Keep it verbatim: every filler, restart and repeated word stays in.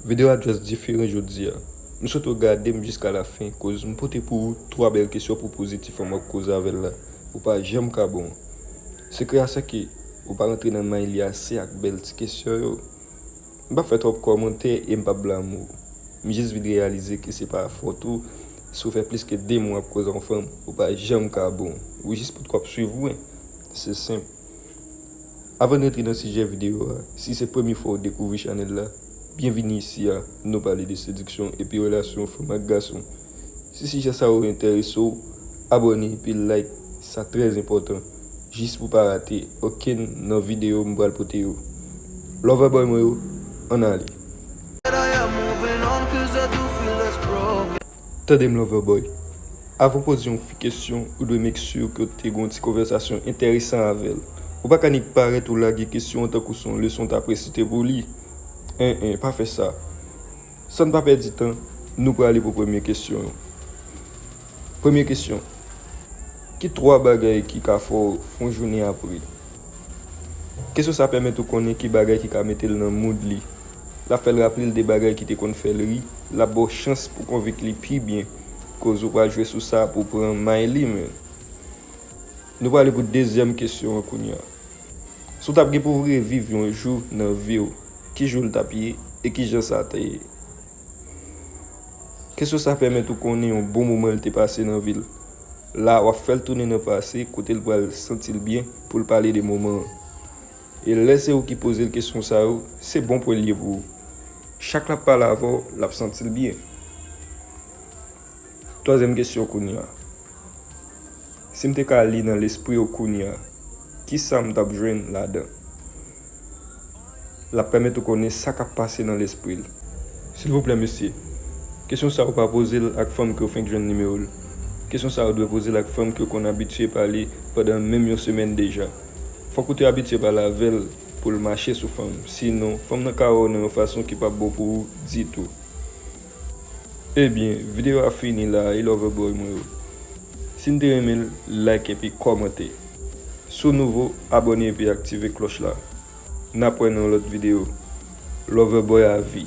Videyo a just diferan jodi a. M swete w gade m jiska lafen, koz m pote pou ou twa bèl kesyon pou poze ti fanm w ap koze avè l la. Ou pa janm ka bon. Sekrè a se ke ou pa rantre nan may li ase ak bèl ti kesyon yo. M p ap fè twòp kòmantè e m p ap blame w. M jis vin reyalize ke se pa fòt ou si w fè plis ke de mwa ap koze yon fanm, ou pa janm ka bon. Ou jis potko ap swiv mwen. Se senp. Avan n rantre nan sijè videyo a, si se premye fwa w dekouvri chanèl la, byenvini isi a. Nou pale de sediksyon epi relasyon fanm ak gason. Si sijè sa yo enterese w, abòne epi like, sa trè enpòtan, jis pou pa rate okenn nan videyo m pral pote yo. Loverboy mwen yo, ann ale. Tande m, Loverboy. Avan w poze yon fi kesyon, ou dwe make sure ke w te gen yon ti konvèsasyon enteresan avè l. Ou pa ka nik parèt ou lage kesyon an tankou se yon leson w t ap resite pou li. En en, pa fè sa. San n pa pèdi tan, nou prale pou premye kesyon an. Premye kesyon. Ki twa bagay ki ka fè w fè yon jounen apre? Kesyon sa pèmèt ou konnen ki bagay ki ka mete l nan mood li. L ap fè l raple l de bagay ki te konn fè l ri. L ap ba w chans pou konvenk li pi byen, koz ou pral jwe sou sa pou pran may li, men. Nou prale pou dezyèm kesyon an kounye a. Si w t ap gen pou w reviv yon jou nan vi w, ki jou l t ap ye e ki jan sa te ye? Kesyon sa pèmèt ou konnen yon bon moman l te pase nan vi l. La, w ap fè l tounen nan pase kote l pral santi l byen pou l pale de moman an. E lè se ou ki poze l kesyon sa yo, se bon pwen l ye pou ou. Chak l ap pale avè w, l ap santi l byen. Twazyèm kesyon kounye a. Si m te ka li nan lespri w kounye a, ki sa m t ap jwenn ladan? L ap pèmèt ou konnen sa k ap pase nan lespri l. Silvouplè, mesye, kesyon sa yo pa poze l ak fanm ke w fenk jwenn nimewo l. Kesyon sa yo dwe poze l ak fanm ke w konn abitye pale pandan menm yon semèn deja. Fòk ou te abitye pale avè l pou l mache sou fanm. Sinon, fanm nan ka wè w nan yon fason ki p ap bon pou ou ditou. Ebyen, videyo a fini la wi, Loverboy mwen yo. Si n te renmen l, like epi kòmante. Si w nouvo, abòne epi aktive klòch la. N ap wè nan yon lòt videyo. Loverboy a vi.